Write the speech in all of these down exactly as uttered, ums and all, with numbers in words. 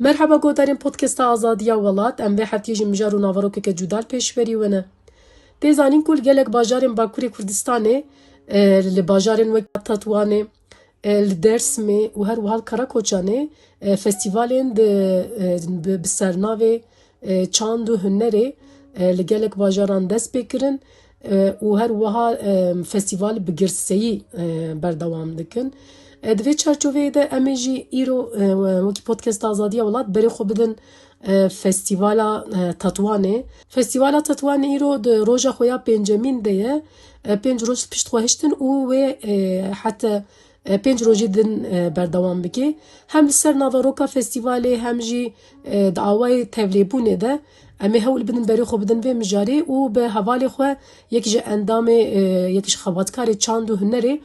Merheba guhdarên Podcasta Azadiya Welat, em vê heftiyê jî mijar û naverokeke cuda li pêşberî we ne. Tê zanîn ku li gelek bajarên Bakurê Kurdistanê, e, li bajarên wek Tetwanê, e, li Dêrsimê û her wiha li Karakoçanê, e, festîvalên di, e, bi, bi sernavê, e, çand û hunerê, e, li gelek bajaran dest pê kirin, e, û her wiha, e, festîval bi girseyî, e, berdewam dikin. E, di vê çarçoveyê de em ê jî îro, e, wekî Podcasta Azadiya Welat berê xwe bidin, e, Festîvala, e, Tetwanê. Festîvala Tetwanê îro di roja xwe ya pêncemîn de ye. E, pênc roj pişt xwe hiştin û wê, e, heta, e, pênc rojî din, e, berdewam bike. Hem li ser naveroka festîvalê hem jî, e, di awayê tevlêbûnê de em ê hewl bidin berê xwe bidin vê mijarê û bi hevalê xwe yek ji endamê, e, yek ji xebatkarê çand û hunerê,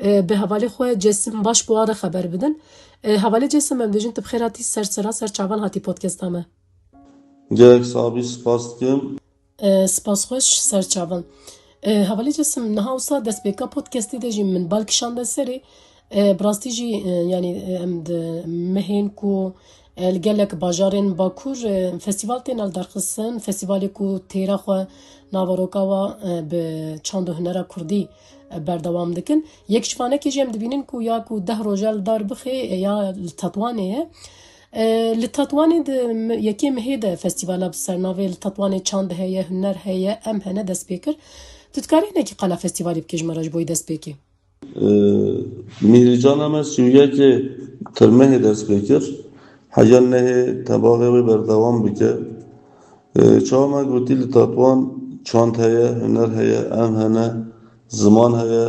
e, bi hevalê xwe Cesim Başbuwa re xeber bidin. E, hevalê Cesim, em dibêjin tu bi xêr hatî ser sera ser çavan hatî podcasta me. Gelek sabî spas dikim. E, spas xweş ser çavan. E, hevalê Cesim, niha wisa destpêka podcastê de jî min bal kişande serê. E, bi rastî jî, e, yanî, e, em di mehên ku, e, li gelek bajarên Bakur, e, festîval tên li dar xistin, festîvalê ku têra xwe naveroka wa, e, bi çand û hunera kurdî, e, berdewam dikin. Yek ji vanekê jî em dibînin ku ya ku deh roja li dar bixê, e, ya li Tetwanê ye. E, li Tetwanê di me-, yekê mehê de festîvala bi sernavê Li Tetwanê çand heye, huner heye, em hene dest pê kir. Tu dikarî hinekî qala festîvalê bikî ji me re ji bo wî destpêkê? E, Mîhrîcana me sî û yekê Tirmehê dest pê kir. Heya nehê tebaxê wê berdewam bike. E, çawa me gotî li Tetwan çand heye, huner heye, em hene, ziman heye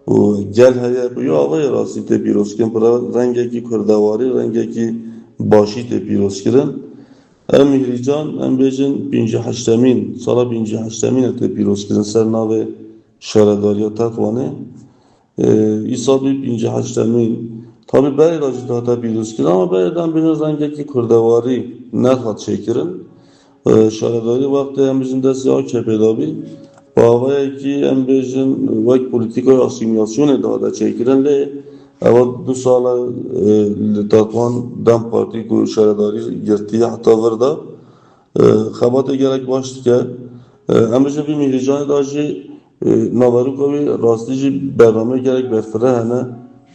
û gel heye. Bi yo avayê rastî tê pîrozkirin, bi re-, rengekî kurdewarî, rengekî başî tê pîrozkirin. Ev Mîhrîcan, em bêjin pêncî heştemîn, sala pêncî heştemîn e tê pîrozkirin ser navê Şaredariya Tetwanê. E, îsal bî pêncî heştemîn. Tabî berê de jî dihate pîrozkirin, ama berê de em bêjin rengekî kurdewarî nedihat çêkirin. E, şaredarî wextê em bêjin destê A K P'ê de bî. Bi avayekî em bêjin wek polîtîkaya asîmîlasyonê dihate çêkirin, lê eva du sal e, li Tetwan DEM Partî ku şaredarî girtiye heta vir de, e, xebatê gelek baş dike. E, em bêjin vî Mîhrîcanê de jî, e, naveroka wî rastî jî bernameyê gelek berfireh hene.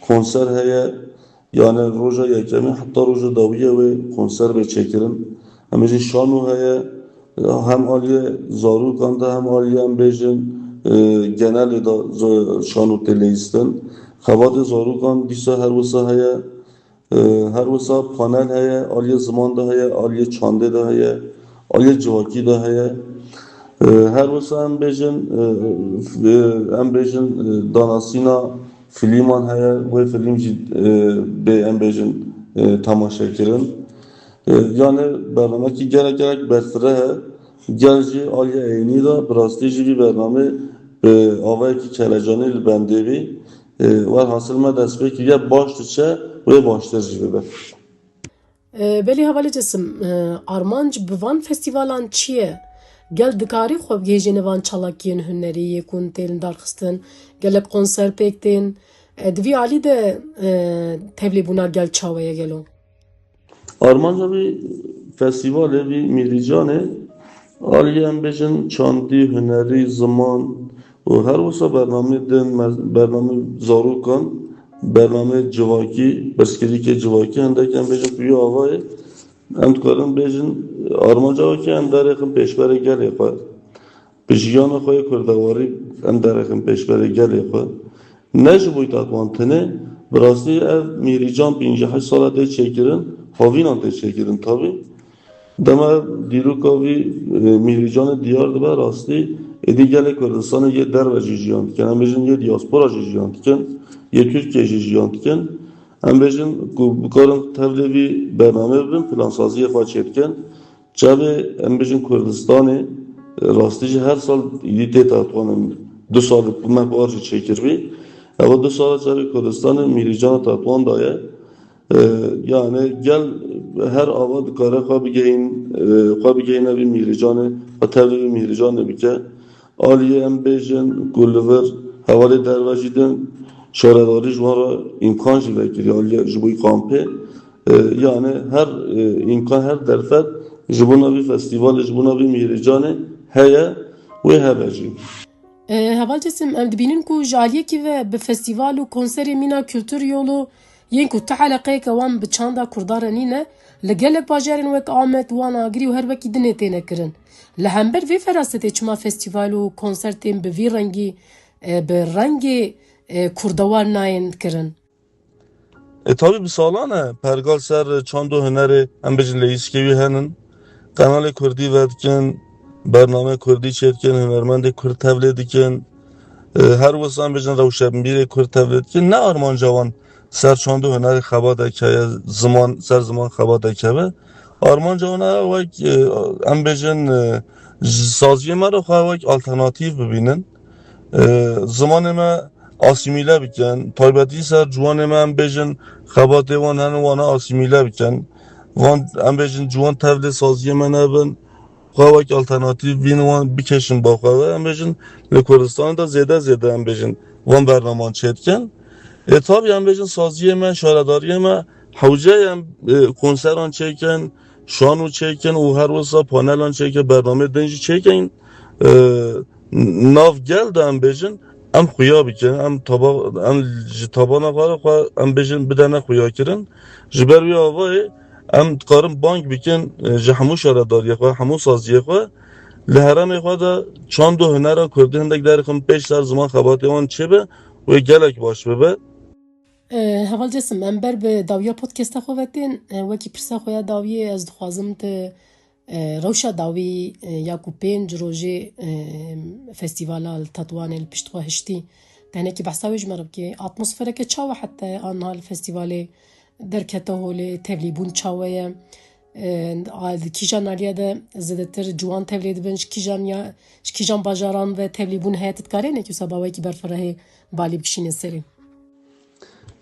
Konser heye, yani roja yekemîn heta roja dawiyê wê konser bê çêkirin. Em bêjin şano heye, hem aliyê zarokan de hem aliyê em bêjin, e, genelê de z-, şano tê leyîstin. Xebatê zarokan dîsa her wisa heye. E, her wisa panel heye, aliyê ziman de heye, aliyê çandê de heye, aliyê civakî de heye. E, her wisa em bêjin, e, e, em bêjin, e, danasîna filîman heye, wê filîm jî, e, bê em bêjin, e, temaşe kirin. E, yani bernamekî gelek gelek berfireh e. Gel jî aliyê eynî de, bi rastî jî vî bernamê bi avayekî kelecanî li bendê bî. E, werhasil me destpê kiriye, baş diçe, wê baştir jî bibe. E, belê hevalê Cesim, e, armanc bi van festîvalan çi ye? Gel dikarî xwe bigihêjî nêvan çalakiyên hunerî yê ku tên darxistin, gelek konser pêk tên. E, di vî alî de, e, tevlîbûna gel çawa ye gelo? Armanca vî festîvalê, vî Mîhrîcanê, aliyê em bêjin çandî, hunerî, ziman û her wisa bernameyê din, me-, bernameyê zarokan, bernameyê civakî, pirsgirêkê civakî, hindek em bêjin ku yo avayê, em dikarin bêjin armanca wekî em derêxin pêşberê gelê xwe. Bi jiyana xwe yê kurdewarî em derêxin pêşberê gelê xwe. Ne ji bo Tetwan tenê, bi rastî ev Mîhrîcan pêncî heşt sala tê çêkirin, havînan tê çêkirin tabî. Dema dîroka vî, e, Mîhrîcanê diyar dibe, rastî êdî gelê Kurdistanê yê derve jî jiyan dikin. Em bêjin yê diaspora jî jiyan dikin, yê Tirkiyê jî jiyan dikin. Em bêjin ku bikarin tevlê vî bernameyê bibin, plansaziyê xwe çêdikin. Çavê em bêjin Kurdistanê, e, rastî jî her sal îdî tê Tetwanan. Du sal me par jî çêkiribî. Ewa du sala çavê Kurdistanê Mîhrîcana Tetwan daye. E, yani gel her ava dikare xwe bigehîn, e, xwe bigehîne vî Mîhrîcanê, xwe tevlî vî Mîhrîcanê bike. Aliyê em bêjin ku li vir hevalê derve jî din şaredarî ji wan re îmkan jî vekirî aliyê ji bo kampê. E, yani her, e, îmkan, her derfet ji bona vî festîvalê, ji bona vî mîhirêcanê heye, wê hebe jî. E, Heval Cesim, em dibînin ku ji aliyekî ve bi festîval û konserê mîna Kültür Yolu yên ku ti eleqeyeke wan bi çanda kurdan re nîne, li gelek bajarên wek Amed, Wan, Agirî û her wekî dinê têne kirin. Li hember vê ferasetê çima festîval û konser tên bi vî rengî, e, bi rengê, e, kurdewar nayên kirin? E, tabî bi salan e, pergal ser çand û hunerê, em bêjin leyîskê wî henin. Qenalê kurdî vedikin, bername kurdî çêdikin, hunermendê kurd tevlê dikin. E, her wisa em bêjin rewşenbîrê kurd tevlê dikin. Ne armanca wan ser çand û hunerê xebatek heye, ziman, ser ziman xebatek hebe. Armanca wan e wek, e, em bêjin, e, ji saziyê me re xwe wek alternatîf bibînin. E, zimanê me asîmîle bikin. Taybetî ser ciwanê me em bêjin xebatê wan hene, wana asîmîle bikin. Van em bêjin ciwan tevlê saziyê me nebin. Xwe wek alternatîf vîn wan bikeşin ba xwe ve. Em bêjin li Kurdistanê de zêde zêde em bêjin van bernaman çêdikin. E, tabî em bêjin saziyê me, şaredariyê me hewce ye em, e, konseran çêkin, şano çêkin û her wisa panelan çêkin, bernameyê din jî çêkin. E, nav gel de em bêjin, em xuya bikin, em taba, em ji tabana xwe re xwe em bêjin bidene xuya kirin. Ji ber wî avayê em dikarin bang bikin, e, ji hemû şaredariyê xwe, hemû saziyê xwe, li herêmê xwe de çand û hunera kurdî hindek derê xin pêş ser ziman xebatê wan çêbe, wê gelek baş bibe. E, Heval Cesim, em ber bi dawiya podcasta xwe ve tên. E, wekî pirsa xwe ya dawiyê ez dixwazim tu, e, rewşa dawî, e, ya ku pênc rojê, e, festîvala li Tetwanê li pişt xwe hiştî, te hinekî behsa wê ji me re bikî. Atmosfereke çawa heta aniha li festîvalê derkete holê, tevlîbûn çawa ye? E, a, di kîjan aliyê de zêdetir ciwan tevlê dibin, ji kîjan ya, ji kîjan bajaran ve tevlîbûn heye, tu dikarî hinekî wisa bawekî berfirehê balî bikişîne serê?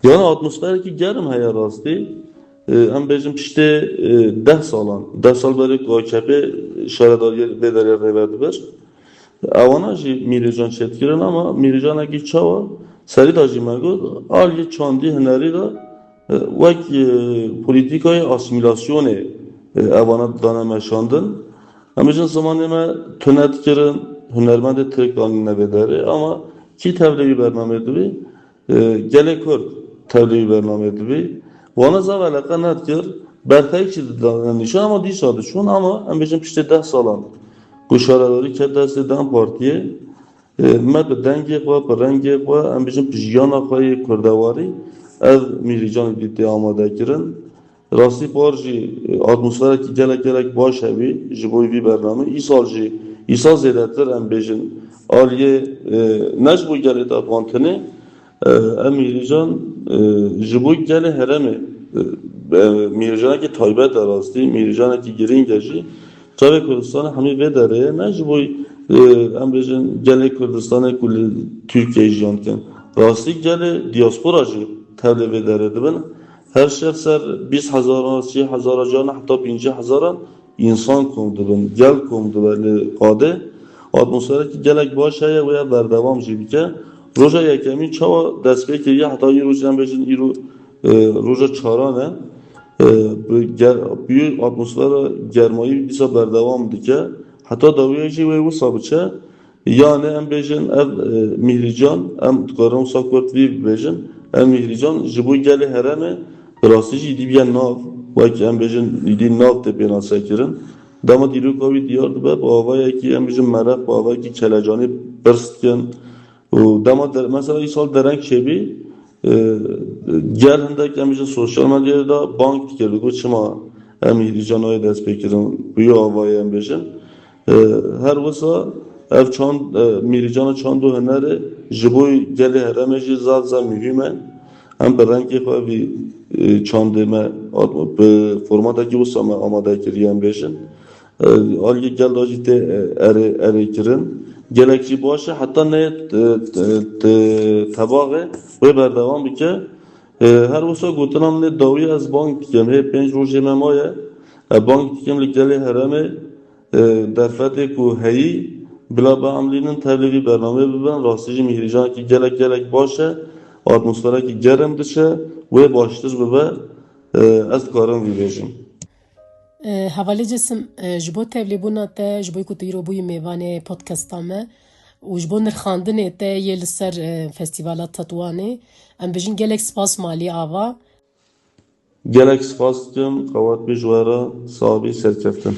Yani atmosferekî germ heye rastî. E, em bêjin piştê, e, deh salan, deh sal berê ku A K P şaredariyê vê derê rêve dibir. Ewana jî mîrêcan çêdikirin ama mîrêcanekî çawa serî de jî me got, aliyê çandî hunerî de, e, wek, e, polîtîkayê asîmîlasyonê, e, ewana dane meşandin. Em bêjin zimanê me tune dikirin, hunermendê tirk danîne vê derê ama kî tevlê wî bernameyê dibî? E, gelê Kurd tevlî wî bernameyê dibî. Wana zaf eleqe nedikir, berxeyek jî didane nîşan ama dîsa diçûn ama em bêjin piştê deh salan ku şaredarî ket destê DEM Partiyê, e, me bi dengê xwe, bi rengê xwe, em bêjin bi jiyana xwe yê kurdewarî ev mîhrîcanê dîtê amade kirin. Rastî par jî, e, atmosferekî gelek gelek baş hebî ji bo vî bernamê. Îsal jî, îsal zêdetir em bêjin aliyê, e, ne ji bo gelê Tetwan tenê, e, em mîhrîcan, e, ji bo gelê herêmê, e, e, mîhrîcanekî taybet e rastî, mîhrîcanekî girîng e jî. Çavê Kurdistanê hemî vê derê ye, ne ji bo, e, em bêjin gelê Kurdistanê ku li Tirkiyeyê jiyan dikin. Rastî gelê diaspora jî tevlê vê derê dibin. Her şev ser bîst hezaran, sî hezaran, carna heta pêncî hezaran însan kom dibin, gel kom dibe li qadê. Atmosferekî gelek baş heye, wê ev berdewam jî bike. Roja yekemîn çawa dest pê kiriye heta îro jî em bêjin îro, e, roja çaran e. E, bi ger-, bi atmosfera germayî dîsa berdewam dike. Heta dawiya jî wê wisa biçe. Yanê em bêjin ev, e, mîhrîcan, em dikarin wisa kurt vî bibêjin, ev mîhrîcan ji bo gelê herêmê bi rastî jî îdî bûye nav, wek em bêjin îdî nav tê pênasekirin. Dema dîroka wî diyar dibe, bi avayekî em bêjin mereq, bi avayekî kelecanî pirs dikin. Û dema der-, mesela îsal dereng çêbî, e, gel hindek em bêjin sosyal medyayê de bang dikir, digot çima em mîhrîcan nayê dest pê kirin, bi wî avayê em bêjin. E, her wisa ev çand, e, mîhrîcana çand û hunerê ji bo gelê herêmê jî zaf zaf muhîm e. Em bi rengê xwe vî, e, çandê me at-, bi formatekî wisa me amade kiriye em bêjin. E, aliyê gel de jî tê, e, erê, erê kirin. Gelek jî baş e, heta nê, e, te-, te-, tebaxê wê berdewam bike. E, her wisa gotina min ê dawî ez bang dikim. Hê pênc rojê me maye. E, bang dikim li gelê herêmê, e, derfetê ku heyî bila biemlînin tevlê vî bernameyê bibin. Rastî jî mîhrîcanekî gelek gelek baş e. Atmosferekî germ diçe. Wê baştir bibe. E, ez dikarim vî bêjim. E, Hevalê Cesim, e, ji bo tevlîbûna te, ji bo ku tu îro bûyî mêvanê podcasta me û ji bo nirxandinê te yê li ser e, Festîvala Tetwanê, em bêjin gelek spas malî ava. Gelek spas dikim, qewat bê ji we re, sabî serkeftin.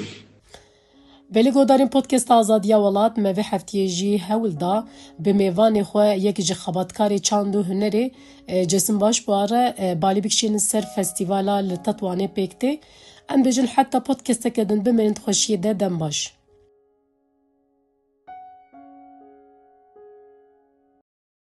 Belê godarên Podcasta Azadiya Welat, me vê heftiyê jî hewl da bi mêvanê xwe yek ji xebatkarê çand û hunerê e, Cesim Başbuwa re e, balî bikişînin ser festîvala li Tetwanê pêk tê. Em bêjin heta podcasteke din bimênin di xweşiyê de, dem baş.